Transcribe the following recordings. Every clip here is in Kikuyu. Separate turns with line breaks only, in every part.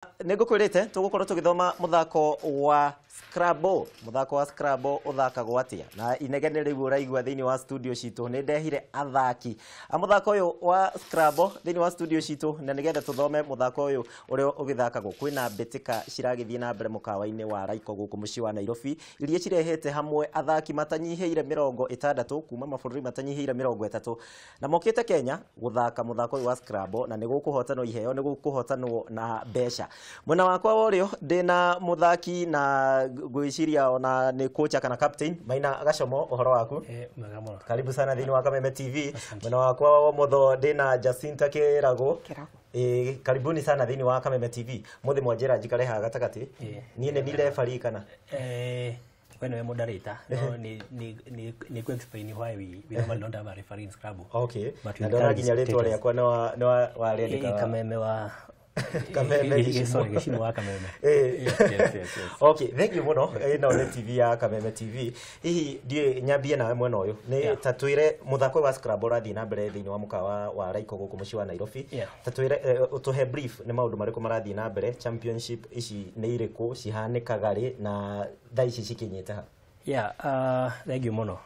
Nĩ ngũkwĩrĩte tũgũkorwo tũgĩthoma mũthako wa Scrabble. Mũthako wa Scrabble ũthakagwo atĩa? Na inegene rĩu ũraigua thĩinĩ wa studio citũ, nĩ ndehire athaki a mũthako ũyũ wa Scrabble thĩinĩ wa studio citũ, na nĩgetha tũthome mũthako ũyũ ũrĩa ũgĩthakagwo. Kwĩna mbĩtĩka ciragĩthiĩ na mbere mũkawa-inĩ wa Raiko gũkũ mũciĩ wa Nairobi, iria cirehete hamwe athaki matanyihĩire 60 kuma mabũrũri matanyihĩire 30, na mokĩte Kenya gũthaka mũthako ũyũ wa Scrabble, na nĩ gũkũhotanwo iheo, nĩ gũkũhotanwo na mbeca. Mwena wakwa wa ũrĩo ndĩna mũthaki na ngwĩciria ona nĩ kocha kana captain, Maina Gacomo, ũhoro waku?
Mwega mũno.
Karibu sana thĩinĩ wa Kameme TV. Mwena wakwa wa ũmotho ndĩna Jacinta Kĩrago.
Kĩrago.
Karibuni sana thĩinĩ wa Kameme TV. Mũthĩ mwanjĩra njikare haha gatagatĩ. Niĩ nĩ ni referee kana?
We nĩwe moderator, no nĩ ku explain why we normally don't have a referee in Scrabble.
But na ndona nginya rĩtwa rĩakwa nĩ warĩandĩka.
Kameme wa
Kameme Gĩcimo.
Sorry, Gĩcimo wa Kameme. Yes.
Okay, thank you mũno. Ĩno nĩ TV ya Kameme TV. Hihi ndiĩ nyambie nawe mwena ũyũ. Nĩ ta twĩre mũthako ũyũ wa Scrabble ũrathiĩ na mbere thĩinĩ wa mũkawa wa Raiko gũkũ mũciĩ wa Nairobi. Ta twĩre, ũtũhe brief nĩ maũndũ marĩkũ marathiĩ na mbere, championship ici nĩ irĩkũ, cihanĩkaga rĩ, na thaa ici cikinyĩte ha?
Yeah, thank you mũno.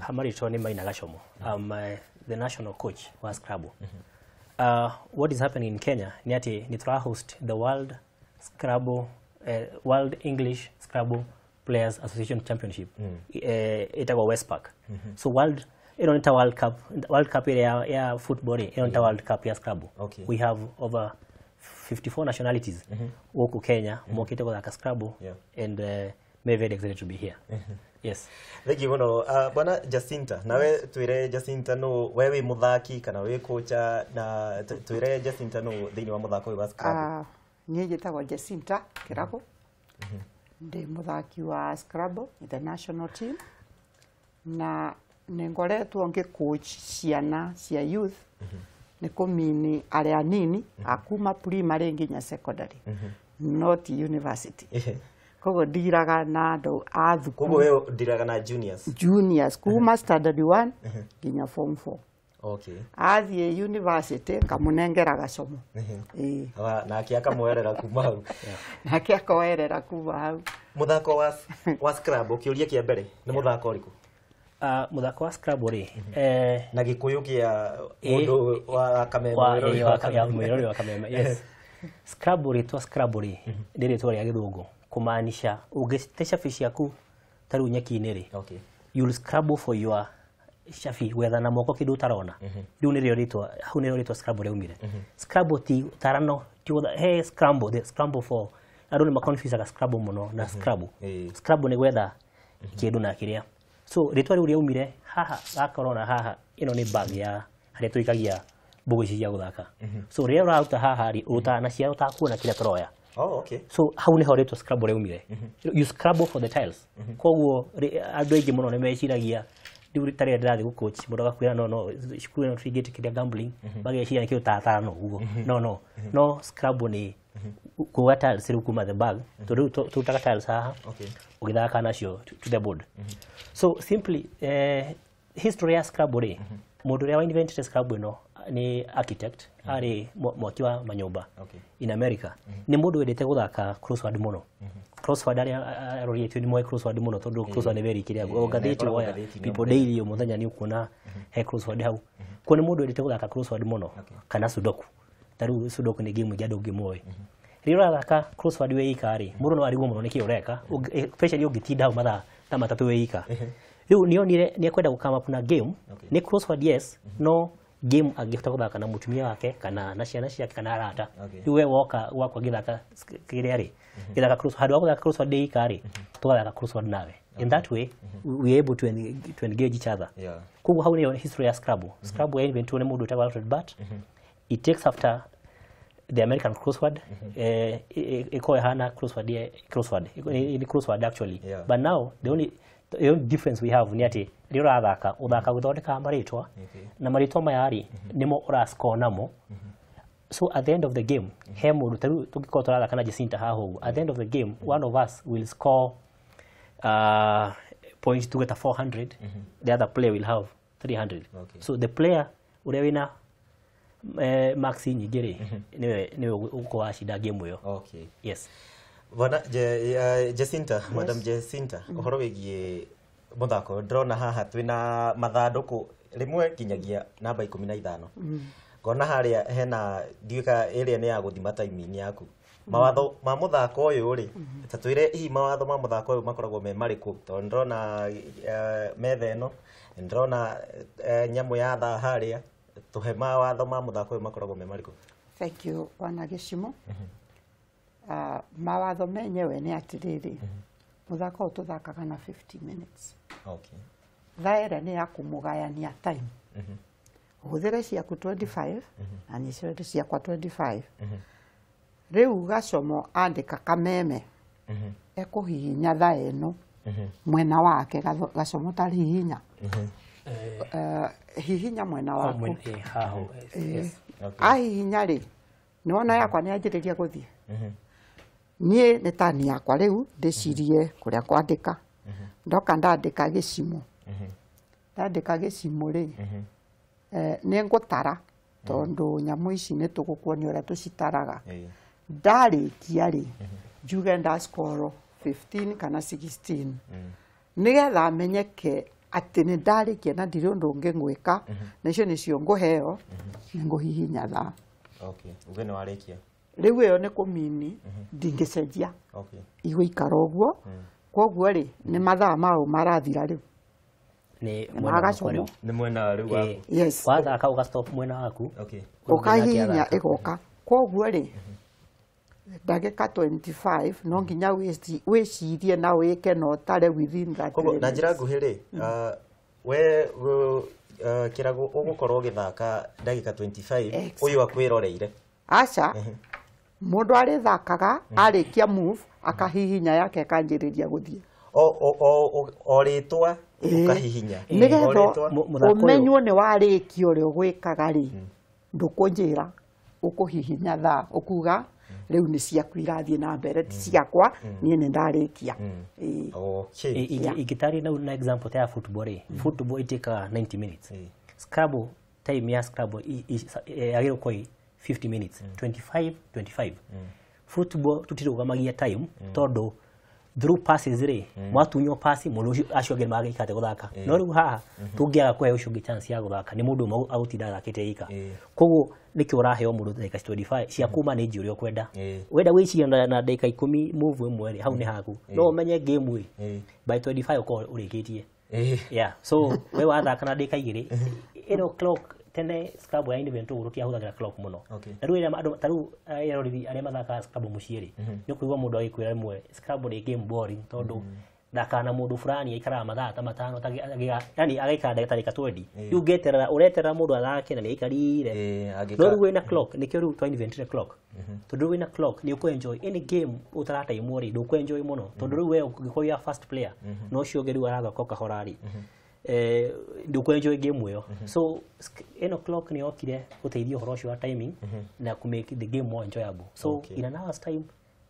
Marĩtwa nĩ Maina Gacomo. I'm the national coach wa Scrabble. What is happening in Kenya ni ati ni tũra host the World Scrabble, World English Scrabble Players Association Championship, ĩtagwo Westpac. So world ĩno nĩ ta World Cup, World Cup ĩrĩa ya football rĩ, ĩno nĩ ta World Cup ya Scrabble. We have over 54 nationalities gũkũ Kenya mokĩte gũthaka Scrabble, and we're very excited to be here. Yes.
Thank you mũno. Bwana Jacinta, nawe twĩre Jacinta no we wĩ mũthaki kana wĩ kocha, na twĩre Jacinta no thĩinĩ wa mũthako ũyũ wa Scrabble.
Niĩ njĩtagwo Jacinta Kĩrago, ndĩ mũthaki wa Scrabble international team, na nĩ ngoretwo ngĩ coach ciana cia youth, nĩ kũmini arĩa anini a kuma primary nginya secondary, not university. Koguo ndiraga na andũ a thukuru.
Koguo we ndiraga na juniors?
Juniors kuma standard 1 nginya form 4. Athiĩ university ngamũnengera gacomo. Ĩĩ.
Nake akamwerera kuma hau.
Nake akoerera kuma hau.
Mũthako wa Scrabble, kĩũria kĩa mbere, nĩ mũthako ũrĩkũ?
Mũthako wa Scrabble rĩ,
na Gĩkũyũ kĩa mũndũ wa Kameme, mwĩrori wa Kameme.
Mwĩrori wa Kameme, yes. Scrabble, rĩtwa Scrabble rĩ, nĩ rĩtwa rĩa Gĩthũngũ kũmaanisha ũngĩte cabi ciaku ta rĩu nyeki-inĩ rĩ, you'll scrabble for your cabi, gwetha na moko kĩndũ ũtarona. Rĩu nĩrĩo rĩtwa, hau nĩrĩo rĩtwa Scrabble rĩaumire. Scrabble ti tarano, ti gũtha, he scramble, the scramble for, andũ nĩ maconfusaga Scrabble mũno na Scrabble. Scrabble nĩ gwetha kĩndũ na kĩrĩa. So rĩtwa rĩu rĩaumire haha, gaka ũrona haha, ĩno nĩ bag ya harĩa tũikagia mbũgũ ici cia gũthaka. So rĩrĩa ũraruta haha rĩ, ũrutaga na cia ũtakuona kĩrĩa tũroya. So hau nĩho rĩtwa Scrabble rĩaumire. You scrabble for the tiles. Koguo andũ aingĩ mũno nĩ meciragia rĩu ta rĩrĩa ndĩrathiĩ gũ-coach, mũndũ agakwĩra no cukuru ĩno tũtingĩtĩkĩria gambling, mageciria nĩ kĩndũ ta tarano ũguo. No Scrabble nĩ kuoya tiles rĩu kuma the bag, tondũ rĩu tũrutaga tiles haha ũgĩthaka nacio to the board. So simply, history ya Scrabble rĩ, mũndũ ũrĩa wa invented Scrabble ĩno nĩ architect, arĩ mwaki wa manyũmba in America. Nĩ mũndũ wendete gũthaka crossword mũno. Crossword, arĩa arori aitũ nĩ moĩ crossword mũno, tondũ crossword nĩ very kĩrĩa o ngathĩti
ĩkoragwo
woya
ngathĩti-inĩ o
People
mũthenya.
Daily o mũthenya nĩ ũkuona he crossword hau. Kuo nĩ mũndũ wendete gũthaka crossword mũno kana Sudoku. Ta rĩu Sudoku nĩ game ĩngĩ andũ aingĩ moĩ. Rĩrĩa ũrathaka crossword wĩ ika rĩ, mũndũ no arigwo mũno nĩkĩ ũreka, especially ũngĩtinda hau mathaa ta 3 wĩ ika. Rĩu nĩonire nĩ ekwenda gũ come up na game, nĩ crossword yes, no game angĩhota gũthaka na mũtumia wake kana na ciana ciake kana arata. Rĩu we woka gwakwa ngĩthaka kĩrĩa rĩ, ngĩthaka crossword, handũ ha gũthaka crossword ndĩ ika rĩ, tũgathaka crossword nawe. In that way we are able to engage each other. Koguo hau nĩyo history ya Scrabble. Scrabble ya inventwo nĩ mũndũ wĩtagwo Alfred Burt. It takes after the American crossword, ĩkoragwo ĩhana crossword, crossword nĩ crossword actually. But now the only difference we have nĩ atĩ rĩrĩa ũrathaka, ũthaka gũthondeka marĩtwa, na marĩtwa maya rĩ, nĩmo ũrascore namo. So at the end of the game, he mũndũ ta rĩu tũngĩkorwo tũrathaka na Jacinta haha ũguo, at the end of the game one of us will score point tuge ta 400, the other player will have 300. So the player ũrĩa wĩna marks nyingĩ rĩ, nĩwe ũgũkorwo wacinda game ĩyo.
Okay.
Yes.
Bwana Jacinta, Madam Jacinta, ũhoro wĩgiĩ mũthako ndĩrona haha twĩna mathandũkũ rĩmwe nginyagia namba 15. Ngona harĩa hena ndiũĩ ĩrĩa nĩ ya gũthima timing yaku. Mawatho ma mũthako ũyũ rĩ, ta twĩre hihi mawatho ma mũthako ũyũ makoragwo me marĩkũ, tondũ ndĩrona metha ĩno, ndĩrona nyamũ ya thaa harĩa, tũhe mawatho ma mũthako ũyũ makoragwo me marĩkũ.
Thank you, Bwana Gĩcimo. Mawatho menyewe nĩ atĩrĩrĩ, mũthako ũyũ tũthakaga na 50 minutes.
Okay.
Thaa ĩrĩa nĩ ya kũmũgayania time. Ũhũthĩre ciaku 25 na niĩ ciakwa 25. Rĩu Gacomo andĩka kameme, ekũhihinya thaa ĩno mwena wake, Gacomo tarĩ hihinya. Hihinya mwena waku.
Yes.
Ahihinya rĩ, nĩwona yakwa nĩ yanjĩrĩria gũthiĩ. Niĩ nĩ tani yakwa rĩu ndĩcirie kũrĩa kwandĩka. Ndoka ndandĩka Gĩcimo. Ndandĩka Gĩcimo rĩ, nĩ ngũtara tondũ nyamũ ici nĩ tũgũkuonia ũrĩa tũcitaraga. Ndarĩkia rĩ, njuge ndascore 15 kana 16. Nĩgetha menyeke atĩ nĩ ndarĩkia na ndirĩ ũndũ ũngĩ ngwĩka, na icio nĩcio ngũheo, nĩ ngũhihinya thaa.
Okay. Uge nĩ warĩkia.
Rĩu ĩyo nĩ kũmini, ndingĩcenjia.
Okay.
Igũikara ũguo. Koguo rĩ, nĩ mathaa mau marathira rĩu.
Nĩ
Nĩ
mwena wakwa
magacomo.
rĩu.
Nĩ mwena rĩu waku.
Yes.
Wathaka ũga stop mwena waku.
Okay.
Ũkahihinya ĩgoka. Koguo rĩ, ndagĩka 25 no nginya wĩcirie na wĩke na ũtare within that
Koguo na njĩra
minutes.
nguhĩ rĩ, we kĩrago ũgũkorwo ũgĩthaka ndagĩka 25
Exactly.
ũyũ akwĩroreire.
Aca, mũndũ arĩthakaga arĩkia move akahihinya yake ĩkanjĩrĩria gũthiĩ.
O rĩtwa ũkahihinya. O
Nĩgetha
rĩtwa.
Mũthako ũyũ-
ũmenywo nĩ warĩkia ũrĩa ũgwĩkaga rĩ, ndũkũnjĩra, ũkũhihinya thaa ũkuga rĩu nĩ ciaku irathiĩ na mbere, ti ciakwa, niĩ nĩ ndarĩkia. Ĩĩ.
Okay.
Ingĩtarĩria na example ta ya football rĩ, football ĩtĩkaga 90 minutes. Scrabble, time ya Scrabble yagĩrĩirwo gũkorwo ĩ 50 minutes, 25 25. Football tũtirũgamagia time tondũ through passes rĩ, mwatunywo pass mũndũ ũcio acio angĩ magĩikate gũthaka. No rĩu haha tũngĩaga kũhe ũcio ũngĩ chance ya gũthaka, nĩ mũndũ ũmwe agũtinda athakĩte ika. Koguo nĩkĩo ũraheo mũndũ ndagĩka 25 cia kũmanage ũrĩa ũkwenda. Wenda gwĩciria na ndagĩka 10 move ĩmwe rĩ, hau nĩ haku. No ũmenye game ĩ by 25 ũkorwo ũrĩkĩtie. Yeah, so we wathaka na ndagĩka 2 ĩno clock. Tene Scrabble ya invent ũguo tũtiahũthagĩra clock mũno. Na rĩu ĩrĩa andũ ta rĩu eroreri arĩa mathakaga Scrabble mũciĩ rĩ, nĩ ũkũigua mũndũ agĩkwĩra rĩmwe Scrabble nĩ game boring tondũ thakaga na mũndũ fulani aikaraga mathaa ta 5 yani agaikara ndagĩka 20, rĩu ngeterera ũreterera mũndũ athake na nĩ aikarire. No rĩu wĩna clock, nĩkĩo rĩu twa inventire clock, tondũ rĩu wĩna clock nĩ ũkũ-enjoy any game ũtarataimwo rĩ, ndũkũ-enjoy mũno tondũ rĩu we ũngĩkorwo you are first player no ũcio ũngĩ rĩu arathaka o kahora rĩ, ndũkũ-enjoy game ĩyo. So ĩno clock nĩ yokire gũteithia ũhoro ũcio wa timing na kũ make the game more enjoyable. So in an hour's time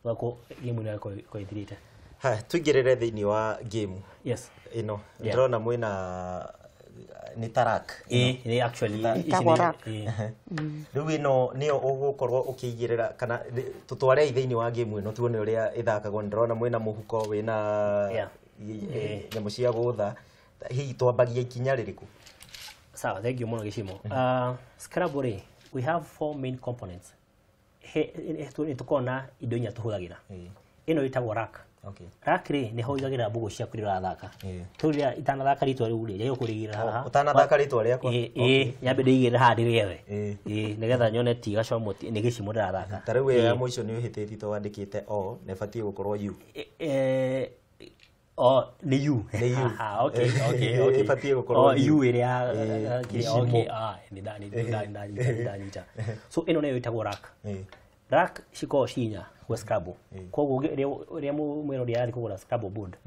wako game ĩno ĩgakorwo ĩthirĩte.
Haya, tũingĩrĩre thĩinĩ wa game
Yes.
ĩno.
Yeah.
Ndĩrona mwĩna nĩ tarak.
Ĩ actually ici
Ĩtagwo rack.
Rĩu ĩno nĩyo ũgũkorwo ũkĩigĩrĩra kana tũtwarei thĩinĩ wa game ĩno tuone ũrĩa ĩthakagwo. Ndĩrona mwĩna mũhuko wĩna nyamũ cia gũtha. Hihi twambagia ikinya rĩrĩkũ?
Sawa, thank you mũno Gĩcimo. Scrabble rĩ, we have four main components. Nĩ tũkoragwo na indo inya tũhũthagĩra. Ĩno ĩtagwo rack. Rack rĩ, nĩho ũigagĩrĩra mbũgũ ciaku rĩrĩa ũrathaka. Rĩu rĩrĩa itanathaka rĩtwa rĩu rĩ, njagĩrĩirwo kũrĩigĩrĩra haha.
Ũtanathaka rĩtwa rĩakwa?
Ĩ, nyambe ndĩigĩrĩre haha ndĩrĩethe.
Ĩ.
Ĩ, nĩgetha nyone ti Gacomo nĩ Gĩcimo ndĩrathaka.
Ta rĩu ĩyo ya mũico nĩ ũhĩtĩtie tondũ wandĩkĩte o na ĩbatiĩ gũkorwo u.
O nĩ u.
Nĩ U.
Ah, okay.
Ĩbatiĩ gũkorwo
O,
U.
U ĩrĩa ya
Gĩcimo.
Okay, ah, nĩ ndanyita. So ĩno nĩyo ĩtagwo rack. Rack cikoragwo ci inya gwĩ Scrabble. Koguo rĩrĩa mwĩrori arathiĩ kũgũra Scrabble board,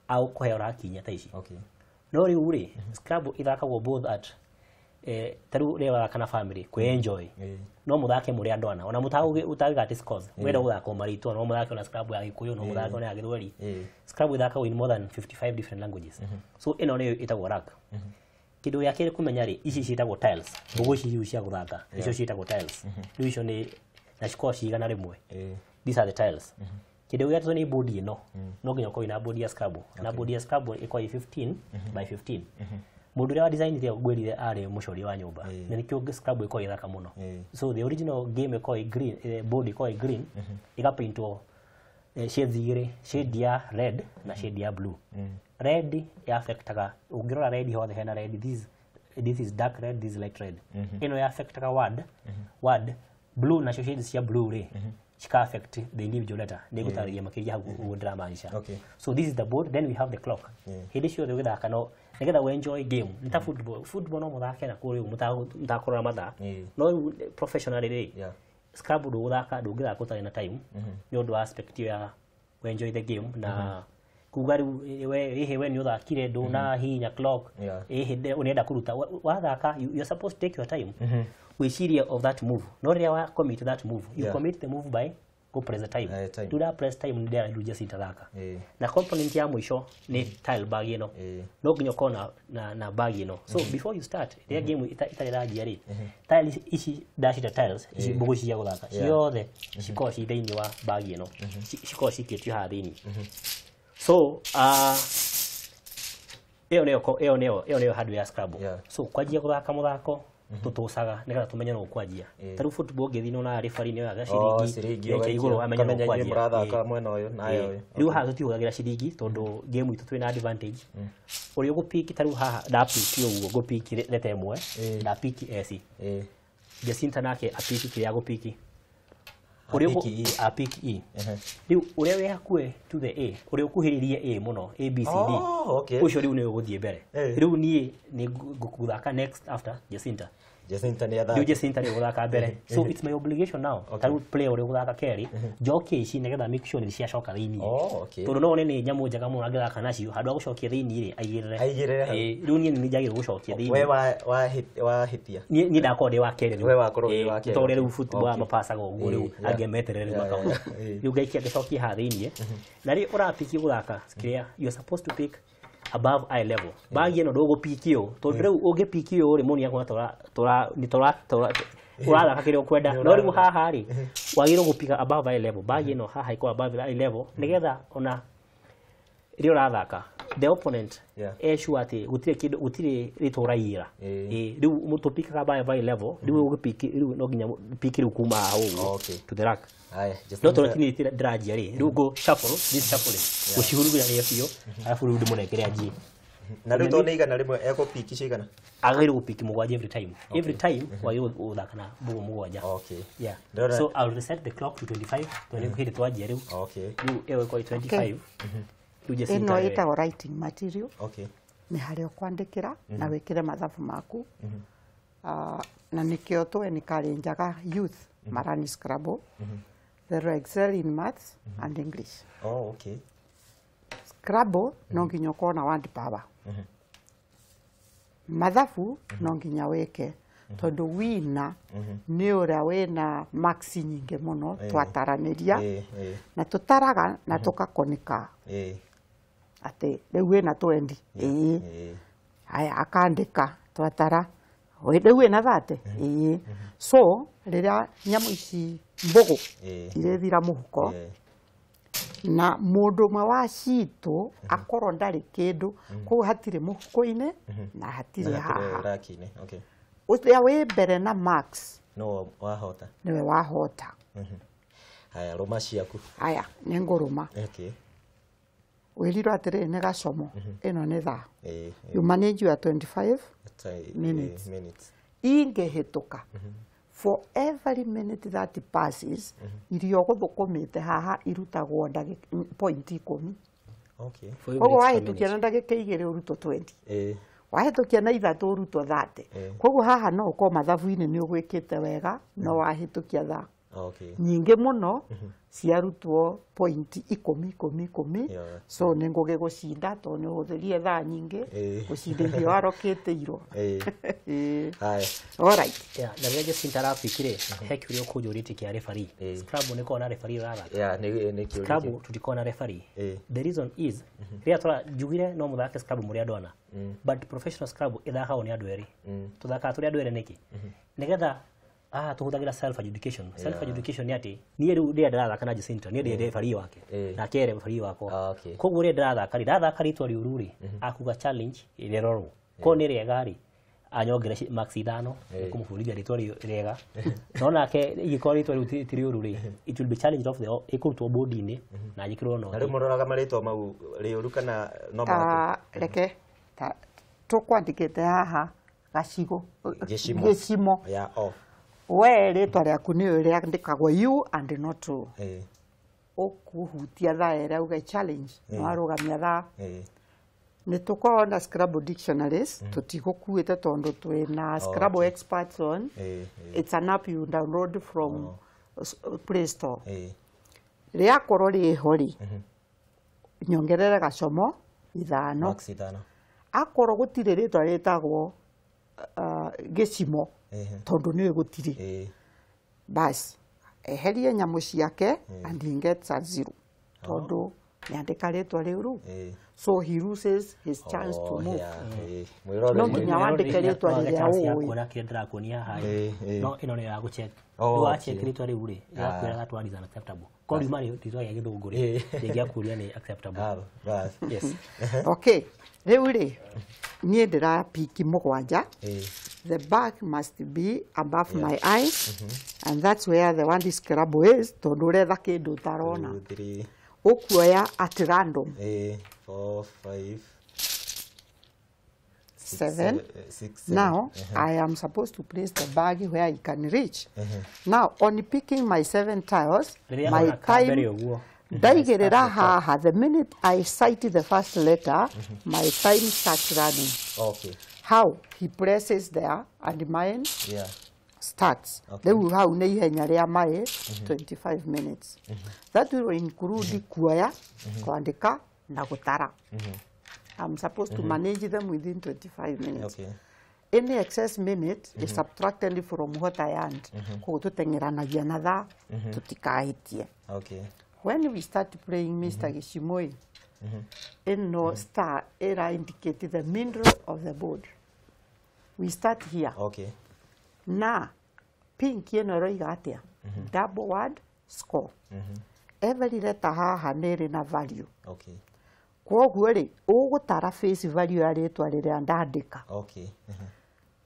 agũkũhe rack inya ta ici. No rĩu rĩ, Scrabble ithakagwo both at ta rĩu rĩrĩa wathaka na family kwĩ enjoy, no mũthake mũrĩ andũ ana ona mũtagĩgati scores, wenda gũthaka o marĩtwa, no mũthake ona Scrabble ya Gĩkũyũ, no mũthake ona ya Gĩthweri. Scrabble ithakagwo in more than 55 different languages. So ĩno nĩyo ĩtagwo rack. Kĩndũ gĩa kerĩ kũmenya rĩ, ici ciĩtagwo tiles. Mbũgũ ici rĩu cia gũthaka nĩcio ciĩtagwo tiles. Rĩu icio nĩ na cikoragwo ci 100. These are the tiles. Kĩndũ gĩa gatatũ nĩ board ĩno. No nginya ũkorwo na board ya Scrabble. Na board ya Scrabble ĩkoragwo ĩ 15 by 15. Mũndũ ũrĩa wa designire ngwĩrire arĩ mũcori wa nyũmba. Na nĩkĩo Scrabble ĩkoragwo ĩ thaka mũno. So the original game ĩkoragwo ĩ green, board ĩkoragwo ĩ green, ĩgapaintwo shades igĩrĩ, shade ya red na shade ya blue. Red ya affectaga, ũngĩrora red hothe hena red, this is dark red, this is light red. Ĩno ya affectaga word, blue nacio shades cia blue rĩ, cika affect the individual letter. Nĩ ngũtarĩria makĩria hau ũguo ndĩramaanisha. So this is the board, then we have the clock. Hĩndĩ ciothe ũgĩthaka no nĩgetha we enjoy game. Nĩ ta football no mũthake na kũrĩa ũguo mũtakũrora mathaa. No rĩu professionally rĩ, Scrabble ndũgũthaka, ndũngĩthaka ũtarĩ na time nĩ ũndũ wa aspect ĩyo ya we enjoy the game na kuga rĩu we ĩhĩ we nĩ ũthakire ndũnahihinya clock, ĩhĩ ũrenda kũruta wathaka, you're supposed to take your time wĩcirie of that move. No rĩrĩa wa commit that move, you commit the move by go press the time. Do that press time nĩ ndĩra Jacinta thaka. Na component ya mũico nĩ tile bag ĩno. No nginya ũkorwo na bag ĩno. So before you start rĩrĩa game itarĩ ĩranjia rĩ, tiles ici ndacita tiles ici mbũgũ ici cia gũthaka ciothe cikoragwo ci thĩinĩ wa bag ĩno, cikoragwo cikĩtio haha thĩinĩ. So ĩyo nĩyo hardware ya Scrabble. So kwanjia gũthaka mũthako tũtũcaga nĩgetha tũmenye no ũkwanjia. Ta rĩu football ũngĩthiĩ nĩwonaga referee nĩoyaga ciringi eke igũrũ amenye no ũkwanjia.
Mũrathaka mwena ũyũ na ũyũ.
Rĩu haha tũtihũthagĩra ciringi tondũ game itũ twĩna advantage. Ũrĩa ũgũpiki ta rĩu haha ndapiki ũguo ngũpiki leta ĩmwe, ndapiki S. Jacinta nake apiki kĩrĩa agũpiki. Ũrĩa apiki E. Rĩu ũrĩa wĩ hakuhĩ to the A, ũrĩa ũkuhĩrĩirie A mũno, A B C D. Ũcio rĩu nĩwe ũgũthiĩ mbere. Rĩu niĩ nĩ ngũthaka next after Jacinta.
Jacinta nĩ athaka.
Rĩu Jacinta nĩ ũgũthaka mbere. So it's my obligation now. Ta rĩu player ũrĩa ũgũthaka kerĩ, njokie ici nĩgetha make sure nĩ ciacoka thĩinĩ. Tondũ no one nĩ nyamũ njega mũno angĩthaka nacio, handũ ha gũcokia thĩinĩ rĩ, aigĩrĩre.
Aigĩrĩre hau.
Rĩu niĩ nĩ njagĩrĩirwo gũcokia thĩinĩ.
We wahĩtia.
Niĩ ndakorwo ndĩ wa kerĩ rĩu.
We wakorwo wĩ wa kerĩ.
Tondũ rĩu football mapacaga ũguo rĩu angĩ meterere rĩu makaona. Rĩu ngaikia ngĩcokia haha thĩinĩ. Na rĩ ũrapiki gũthaka kĩrĩa you are supposed to pick above eye level. Bagi ĩno ndũgũpiki ũũ tondũ rĩu ũngĩpiki ũũ rĩ mũndũ nĩakuona ũrathaka kĩrĩa ũkwenda. No rĩu haha rĩ wagĩrĩirwo gũpika above eye level. Bagi ĩno haha ĩkoragwo above eye level nĩgetha ona rĩrĩa ũrathaka the opponent e sure atĩ gũtirĩ kĩndũ, gũtirĩ rĩtwa ũraiyĩra. Rĩu tũpikaga above eye level, rĩu ũgĩpiki rĩu no nginya piki rĩu kuma haha ũguo to the rack. No tondũ kini ndĩranjia rĩ, rĩu ngũ shuffle, this shuffling, gũcihurugĩra biũ, arabu rĩu ndĩmũnengere anjie.
Na rĩu tondũ nĩ 100 ekũpiki cigana?
Agĩrĩirwo gũpiki 7 every time. Every time wagĩrĩirwo gũthaka na mbũgũ 7. Yeah. So I'll reset the clock to 25 tondũ nĩ hĩndĩ twanjia rĩu. Rĩu ĩyo ĩkorwo 25.
Ĩno ĩtagwo writing material. Nĩ harĩa ũkwandĩkĩra na wĩkĩre mathabu maku. Na nĩkĩo tũ encourageaga youth marani Scrabble. They excel in maths and English. Scrabble no nginya ũkorwo na word power. Mathabu no nginya wĩke tondũ wina nĩ ũrĩa wĩna marks nyingĩ mũno twataranĩria na tũtaraga na tũgakoneka atĩ rĩu wĩna 20. Haya akandĩka twatara rĩu wĩna 30. So rĩrĩa nyamũ ici mbũgũ irĩthira mũhuko na mũndũ ũmwe wa citũ akorwo ndarĩ kĩndũ kũu hatirĩ mũhuko-inĩ na hatirĩ haha. Ũrĩa wĩ mbere na marks
no wahota,
nĩwe wahota.
Haya rũma ciaku.
Haya nĩ ngũrũma. Wĩrirwo atĩrĩrĩ nĩ gacomo, ĩno nĩ thaa. You manage your 25 minutes. Ingĩhĩtũka for every minute that passes, irio ũgũthũkũmĩte haha irutagwo point 10. Koguo wahĩtũkia na ndagĩka 2 ũrutwo 20. Wahĩtũkia na 3 ũrutwo 30. Koguo haha no ũkorwo mathabu-inĩ nĩ ũgwĩkĩte wega no wahĩtũkia thaa. Nyingĩ mũno ciarutwo point ikũmi ikũmi ikũmi. So nĩ ngũgĩ gũcinda tondũ nĩ ũhũthĩrire thaa nyingĩ gũcinda irio warokĩtĩirwo. All right.
Yeah, na rĩrĩa Jacinta arapikire he kĩũria ũkũnjũrĩtie kĩa referee. Scrabble nĩ koragwo na referee ũrathaka?
Yeah, nĩ kĩũria.
Scrabble tũtikoragwo na referee. The reason is rĩrĩa tũra njugire no mũthake Scrabble mũrĩ andũ ana. But professional Scrabble ĩthakagwo nĩ andũ erĩ. Tũthakaga tũrĩ andũ erĩ nĩkĩ? Nĩgetha tũhũthagĩra self adjudication. Self adjudication nĩ atĩ niĩ rĩu rĩrĩa ndĩrathaka na Jacinta niĩ ndĩ referee wake nake e referee wakwa. Koguo rĩrĩa ndĩrathaka rĩ ndathaka rĩtwa rĩũru rĩ akuga challenge ĩrerorwo. Korwo nĩ rĩega rĩ anyongere max 5 kũmũbundithia rĩtwa rĩega. No nake ingĩkorwo rĩtwa rĩu ti rĩũru rĩ it will be challenged off the ĩkũrutwo board-inĩ na njĩkĩrwo
no. Na rĩu mũroraga marĩtwa mau rĩũru kana no
reke tũkwandĩkĩte haha gacigo gĩcimo. We rĩtwa rĩaku nĩyo rĩandĩkagwo you and not you. Ũkũhutia thaa ĩrĩa uge challenge na warũgamia thaa. Nĩ tũkoragwo na Scrabble dictionaries tũtigũkuĩte tondũ twĩna Scrabble experts on. It's an app you download from Play Store. Rĩakorwo rĩho rĩ nyongerere gacomo 5. Akorwo gũtirĩ rĩtwa rĩtagwo gĩcimo tondũ nĩwe gũtirĩ basi eherie nyamũ ciake and he gets a 0 tondũ nĩandĩka rĩtwa rĩũru. So he loses his chance to move. No nginya wandĩke rĩtwa rĩrĩa ũĩ.
Kuona kĩrĩa ndĩrakuonia haha no ĩno nĩ ya gũcheck. Rĩu wacheck rĩtwa rĩu rĩ ĩrakwĩra that word is unacceptable. Korwo riuma rĩtwa rĩa gĩthũngũ rĩ rĩngĩakũria nĩ acceptable. Yes.
Okay. Rĩu rĩ niĩ ndĩrapiki 7. The bag must be above my eyes, and that's where the one Scrabble is tondũ ũretha kĩndũ ũtarona. Ũkuoya at random.
4, 5,
7. Now I am supposed to place the bag where I can reach. Now on picking my 7 tiles, my time ndaigĩrĩra haha, the minute I sight the first letter, my time starts running.
Okay.
How he presses there and mine starts. Rĩu hau nĩ ihenya rĩa maĩ 25 minutes. That will include kuoya, kwandĩka na gũtara. I'm supposed to manage them within 25 minutes.
Okay.
Any excess minute is subtracted from what I earned. Koguo tũteng'eranagia na thaa tũtikahĩtie.
Okay.
When we start playing Mr. Gĩcimoi, ĩno star ĩra indicate the middle of the board. We start here.
Okay.
Na pink ĩno ĩroiga atĩa? Double word score. Every letter haha nĩ ĩrĩ na value.
Okay.
Kwoguo rĩ ũgũtara face value ya rĩtwa rĩrĩa ndandĩka.
Okay.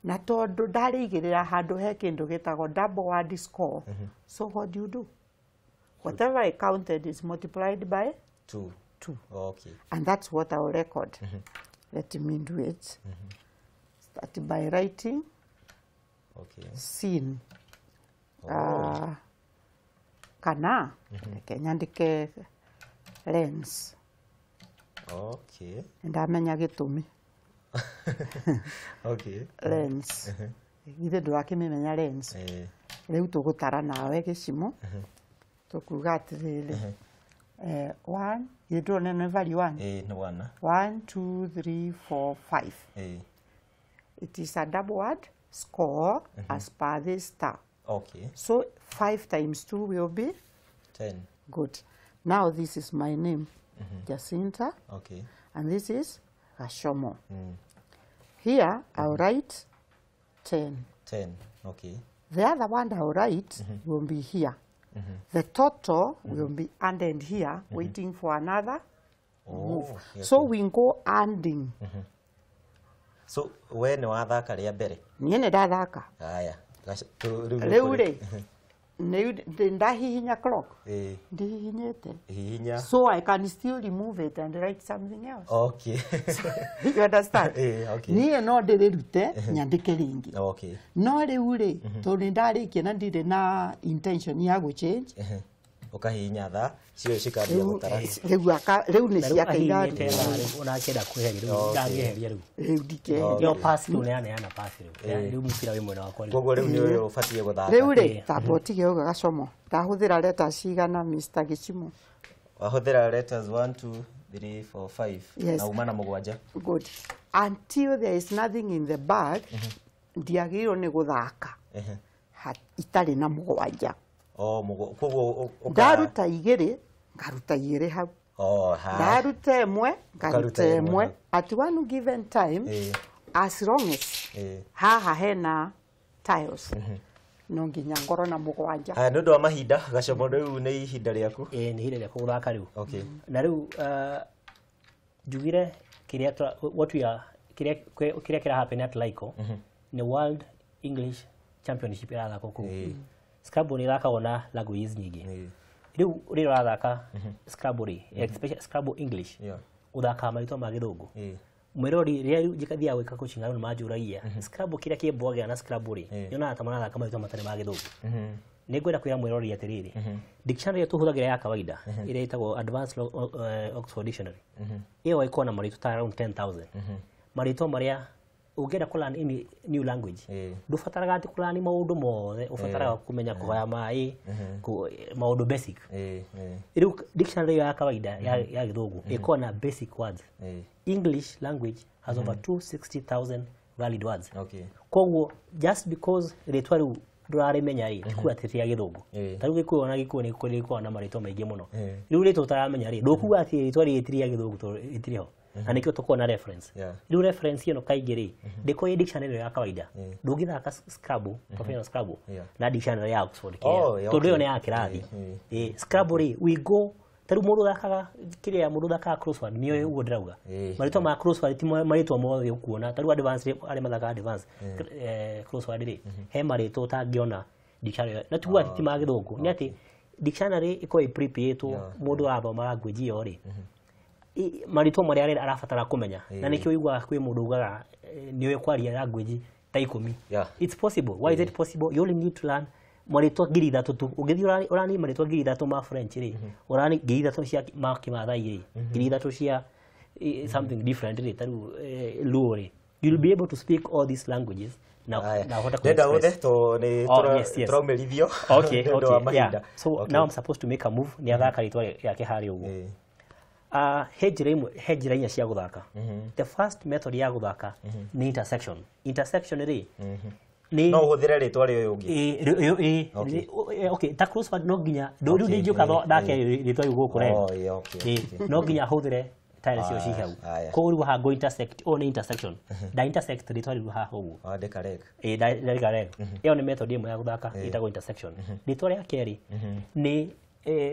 Na tondũ ndarĩigĩrĩra handũ he kĩndũ gĩtagwo double word score. So what do you do? Whatever I counted is multiplied by
2.
2.
Okay.
And that's what I will record. Let me do it. Start by writing scene. Kana reke nyandĩke lens.
Okay.
Ndamenya gĩtũmi.
Okay.
Lens. Githĩ ndũrakĩmĩmenya lens. Rĩu tũgũtara nawe gĩcimo. Tũkuga atĩrĩrĩ. 1, you don't know value 1.
No 1.
1, 2, 3, 4, 5. It is a double word score as per this star.
Okay.
So 5 times 2 will be
10.
Good. Now this is my name, Jacinta.
Okay.
And this is Gashomo. Here I'll write 10.
10. Okay.
The other one I'll write will be here. The total will be added here, waiting for another move.
Okay.
So we go adding.
So we nĩ wathaka rĩa mbere?
Niĩ nĩ ndathaka.
Haya.
Rĩu rĩ nĩ ndahihinya clock. Ndihihinyĩte.
Hihinya.
So I can still remove it and write something else.
Okay.
You understand?
Okay.
Niĩ no ndĩrĩrute nyandĩke rĩngĩ.
Okay.
No rĩu rĩ tondũ nĩ ndarĩkia na ndirĩ na intention ya gũ change.
Ũkahihinya thaa cio cikambia gũtara.
Rĩu nĩ ciake
iraruta. Onakĩenda kweheria rĩu ndangĩeheria rĩu.
Rĩu ndikĩeheria.
Yo pass rĩu nĩaneana pass rĩu. Rĩu mũbira wĩ mwena wakwa rĩu.
Koguo rĩu nĩ ũbatiĩ gũthaka.
Rĩu rĩ tamba ũtige ũguo Gacomo. Ndahũthĩra letters cigana Mr. Gĩchimo?
Wahũthĩra letters 1 2 3 4 5 na uma na mũgwanja.
Good. Until there is nothing in the bag, ndiagĩrĩirwo nĩ gũthaka itarĩ na mũgwanja.
Koguo
ndaruta igĩrĩ ngaruta igĩrĩ hau. Ndaruta ĩmwe ngaruta ĩmwe. At one given time, as long as haha hena tiles, no nginya ngorwo na mũgwanja.
Haya, nĩ ũndũ wa mahinda Gacomo, rĩu nĩ ihinda rĩaku.
Ĩĩ nĩ ihinda rĩakwa gũthaka rĩu. Na rĩu njugire kĩrĩa what we are kĩrĩa kĩra happen at Laiko nĩ World English Championship ĩrathakwo kũu. Scrabble nĩ ĩthakagwo na languages nyingĩ. Rĩu rĩrĩa ũrathaka Scrabble rĩ, especially Scrabble English, ũthakaga marĩtwa ma gĩthũngũ. Mwĩrori rĩrĩa rĩu njikathiaga gwĩka coaching andũ nĩmanjũragia Scrabble kĩrĩa kĩmbwagĩra na Scrabble rĩ, nyonaga ta marathaka marĩtwa matarĩ ma gĩthũngũ. Nĩngwenda kwĩra mwĩrori atĩrĩrĩ, dictionary ĩrĩa tũhũthagĩra ya kawaida ĩrĩa ĩtagwo Advanced Oxford Dictionary, ĩyo ĩkoragwo na marĩtwa ta around 10,000. Marĩtwa marĩa ũngĩenda kũ learn any new language, ndũbataraga atĩ kũ learn maũndũ mothe, ũbataraga kũmenya kũhoya maĩ, maũndũ basic. Rĩu dictionary ya kawaida ya gĩthũngũ ĩkoragwo na basic words. English language has over 260,000 valid words. Koguo just because rĩtwa rĩu ndũrarĩmenya rĩ, ti kuga atĩ ti rĩa gĩthũngũ. Ta rĩu Gĩkũyũ ona Gĩkũyũ nĩ gĩkoragwo na marĩtwa maingĩ mũno. Rĩu rĩtwa ũtaramenya rĩ, ndũkuga atĩ rĩtwa rĩrĩ ti rĩa gĩthũngũ tondũ rĩtirĩ ho. Na nĩkĩo tũkoragwo na reference. Rĩu reference ĩno kaingĩ rĩ, ndĩkoragwo ĩ dictionary ya kawaida. Ndũngĩthaka Scrabble, professional Scrabble, na dictionary ya Oxford kĩrĩa. Tondũ ĩyo nĩ ya kĩrathi. Scrabble rĩ, we go ta rĩu mũndũ ũthakaga kĩrĩa mũndũ ũthakaga crossword nĩoĩ ũguo ndĩrauga. Marĩtwa ma crossword ti marĩtwa mothe ũkuona. Ta rĩu advance arĩa mathakaga advance crossword rĩ, he marĩtwa ũtangĩona dictionary. Na ti kuga atĩ ti ma gĩthũngũ, nĩ atĩ dictionary ĩkoragwo ĩ prepare-ĩtwo mũndũ arathoma language ĩyo rĩ, marĩtwa marĩa arabatara kũmenya. Na nĩkĩo ũiguaga kwĩ mũndũ ugaga nĩoĩ kwaria language ta 10. It's possible. Why is it possible? You only need to learn marĩtwa 3,000 tu. Ũngĩthiĩ ũrani marĩtwa 3,000 ma French rĩ, ũrani 3,000 cia ma Kĩmathai rĩ, 3,000 cia something different rĩ, ta rĩu Luo rĩ, you'll be able to speak all these languages na ũhote kũ
Ndenda ũthe to nĩ tũraumĩrithio.
Okay, okay, yeah. So now I'm supposed to make a move. Nĩ athaka rĩtwa rĩake harĩa ũguo. He njĩra inya cia gũthaka. The first method ya gũthaka nĩ intersection. Intersection rĩ,
no ũhũthĩre rĩtwa rĩa ũyũ ũngĩ.
Okay, ta crossword no nginya rĩu ndingĩũka thake rĩtwa rĩu gũkũ rĩ, no nginya hũthĩre tiles icio ci hau. Koguo rĩu haha ngũ intersect, ũyũ nĩ intersection. Nda intersect rĩtwa rĩu haha ũguo.
Wandĩka reg.
Ndandĩka reg. Ĩyo nĩ method ĩmwe ya gũthaka ĩtagwo intersection. Rĩtwa rĩa kerĩ nĩ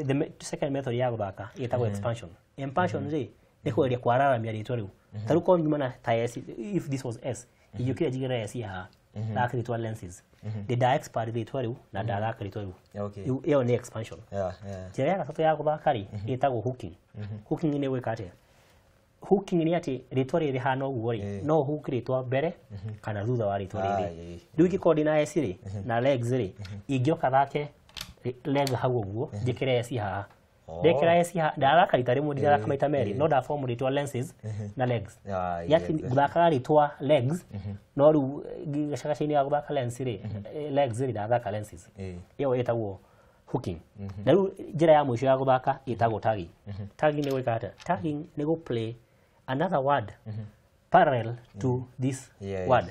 the second method ya gũthaka ĩtagwo expansion. Expansion rĩ nĩ kũgeria kwararamia rĩtwa rĩu. Ta rĩu korwo nyuma na ta S, if this was S, ingĩũkire njigĩre S haha, thaka rĩtwa lenses. Ndĩ nda expand rĩtwa rĩu na ndathaka rĩtwa rĩu. Ĩyo nĩ expansion. Njĩra ya gatatũ ya gũthaka rĩ ĩtagwo hooking. Hooking nĩ gwĩka atĩa? Hooking nĩ atĩ rĩtwa rĩrĩ rĩhana ũguo rĩ, no hook rĩtwa mbere kana thutha wa rĩtwa rĩrĩ. Rĩu ingĩkorwo ndĩna S rĩ na legs rĩ, ingĩoka thake leg hau ũguo, njĩkĩre S haha. Ndekĩra S haha, ndathaka rita rĩmwe, ndirathaka maita merĩ, no ndaform rĩtwa lenses na legs. Nĩ atĩ ngũthakaga rĩtwa legs, no rĩu gacagaca-inĩ ga gũthaka lens rĩ, legs rĩ, ndathaka lenses. Ĩyo ĩtagwo hooking. Na rĩu njĩra ya mũico ya gũthaka ĩtagwo tagging. Tagging nĩ gwĩka atĩa? Tagging nĩ gũ play another word parallel to this word.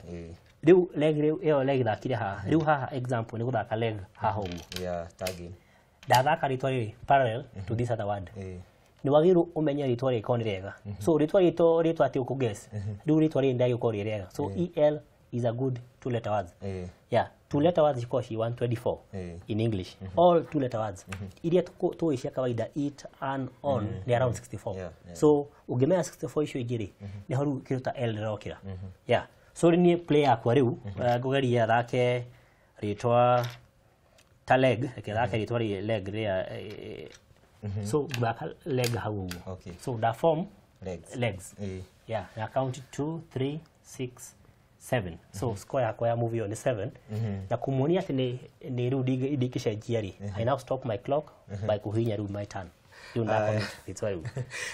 Rĩu leg rĩu ĩyo leg thakire haha. Rĩu haha example nĩ gũthaka leg haha ũguo.
Tagging.
Ndathaka rĩtwa rĩrĩ parallel to this other word. Nĩ wagĩrĩirwo ũmenye rĩtwa rĩrĩ korwo nĩ rĩega. So rĩtwa rĩtwa rĩtwa atĩ ũkũ guess. Rĩu rĩtwa rĩrĩ ndagĩkorwo rĩ rĩega. So EL is a good two letter words. Yeah, two letter words cikoragwo ci 124 in English. All two letter words. Iria tũĩ cia kawaida it, an, on nĩ around 64. So ũngĩmenya 64 icio ingĩ rĩ, nĩho rĩu kĩndũ ta L rĩrokĩra. Yeah. So rĩu niĩ play yakwa rĩu ngũgeria thake rĩtwa ta leg, reke thake rĩtwa rĩ leg rĩa so ngũthaka leg hau ũguo. So nda form legs. Yeah, na count 2 3 6 7. So score yakwa ya move ĩyo nĩ 7. Na kumuonia atĩ nĩ rĩu ndingĩcenjia rĩ, I now stop my clock by kũhihinya rĩu my turn. Rĩu ndacommit rĩtwa rĩu.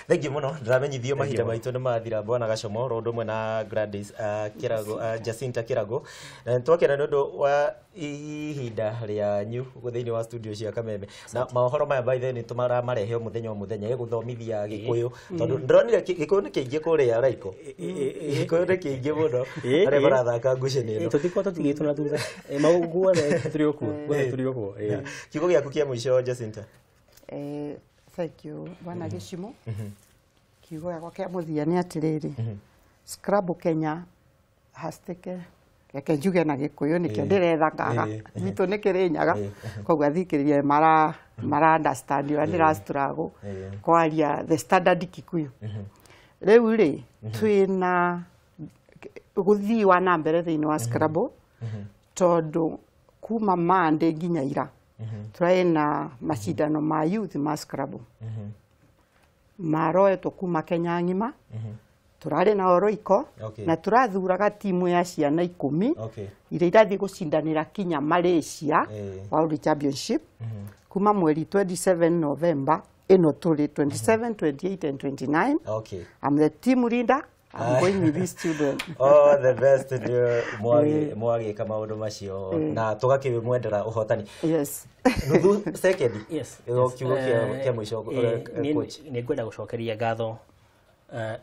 Thank you mũno. Ndĩramenyithio mahinda maitũ nĩ mathira, bwana Gachomo ro ũndũ ũmwe na Gladys Kirago, Jacinta Kirago. Na nĩtwakena nĩ ũndũ wa ihinda rĩanyu thĩinĩ wa studio cia Kameme. Na maũhoro maya by the way nĩ tũmaramarehe o mũthenya o mũthenya gũthomithia Gĩkũyũ, tondũ ndĩronire Gĩkũyũ nĩ kĩingĩ kũrĩa Raiko. Gĩkũyũ nĩ kĩingĩ mũno arĩa marathaka ngucanio ĩno.
Tũtikorwo tũtigĩtwo na thutha. Guothe tũrĩ o kuo, guothe tũrĩ o kuo.
Kiugo gĩaku kĩa mũico, Jacinta.
Thank you, bwana Gĩcimo. Kiugo gĩakwa kĩa mũthia nĩ atĩrĩrĩ, Scrabble Kenya has taken, reke njuge na Gĩkũyũ nĩkĩo ndĩretha ngaga gwitũ nĩ Kĩrĩnyaga, koguo athikĩrĩria mara understand ũrĩa ndĩra struggle kwaria the standard Kikuyu. Rĩu rĩ, twĩna gũthii wa na mbere thĩinĩ wa Scrabble, tondũ kuma Monday nginya ira tũrarĩ na macindano ma youth ma Scrabble maroetwo kuma Kenya ng'ima. Tũrarĩ na Oroiko na tũrathuraga timu ya ciana 10 iria irathiĩ gũcindanĩra kinya Malaysia World Championship kuma mweri 27 November ĩno tũrĩ, 27, 28 and 29. I'm the team leader. I'm going with these children.
All the best ndio mwagĩka maũndũ macio na tũgakĩmwendera ũhotani.
Yes.
Nuthu second.
Yes.
Kiugo kĩa mũico, coach.
Nĩ ngwenda gũcokeria ngatho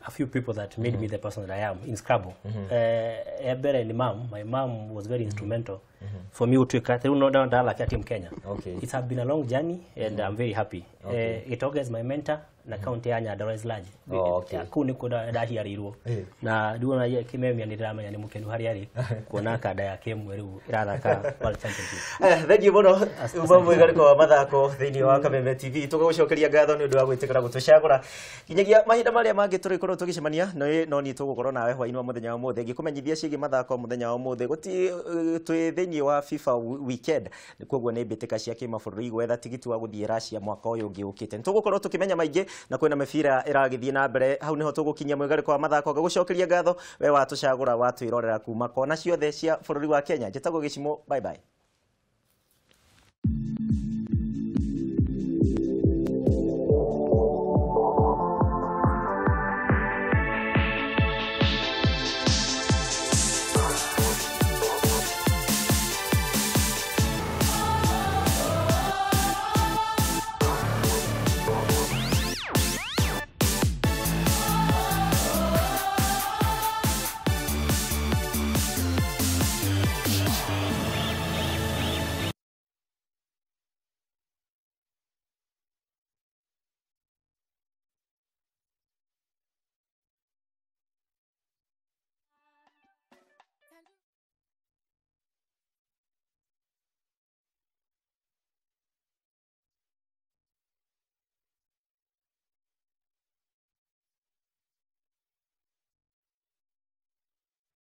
a few people that made me the person that I am in Scrabble. Ya mbere ni mom. My mom was very instrumental for me gũtuĩka rĩu no ndathakia team Kenya. It has been a long journey and I'm very happy. Gĩtonga is my mentor na county ya Nyandarua is large. Kũu nĩkuo ndaciarĩirwo. Na rĩu ona Kĩmemia nĩ ndĩramenya nĩ mũkenu harĩa arĩ kuona kanda yake ĩmwe rĩu ĩrathaka World Championship.
Thank you mũno, uma mwĩgarĩko wa mathako thĩinĩ wa Kameme TV. Tũgagũcokeria ngatho nĩ ũndũ wa gwĩtĩkĩra gũtũcagũra. Nginyagia mahinda marĩa mangĩ tũrĩkorwo tũgĩcemania, no niĩ tũgũkorwo nawe hwaĩ-inĩ wa mũthenya wa ũmũthĩ ngĩkũmenyithia ciĩgiĩ mathako mũthenya wa ũmũthĩ. Gũti twĩ thĩinĩ wa FIFA weekend, koguo nĩ mbĩtĩka cia kĩmabũrũri gwetha tigiti wa gũthiĩ Russia mwaka ũyũ ũngĩ ũkĩte. Nĩ tũgũkorwo tũkĩmenya maingĩ na kwĩna mĩbira ĩragĩthiĩ na mbere. Hau nĩho tũgũkinyia mwĩgarĩko wa mathako. Ngagũcokeria ngatho we watũcagũra watwĩrorera kuma kona ciothe cia bũrũri wa Kenya. Njĩtagwo Gĩcimo, bye bye.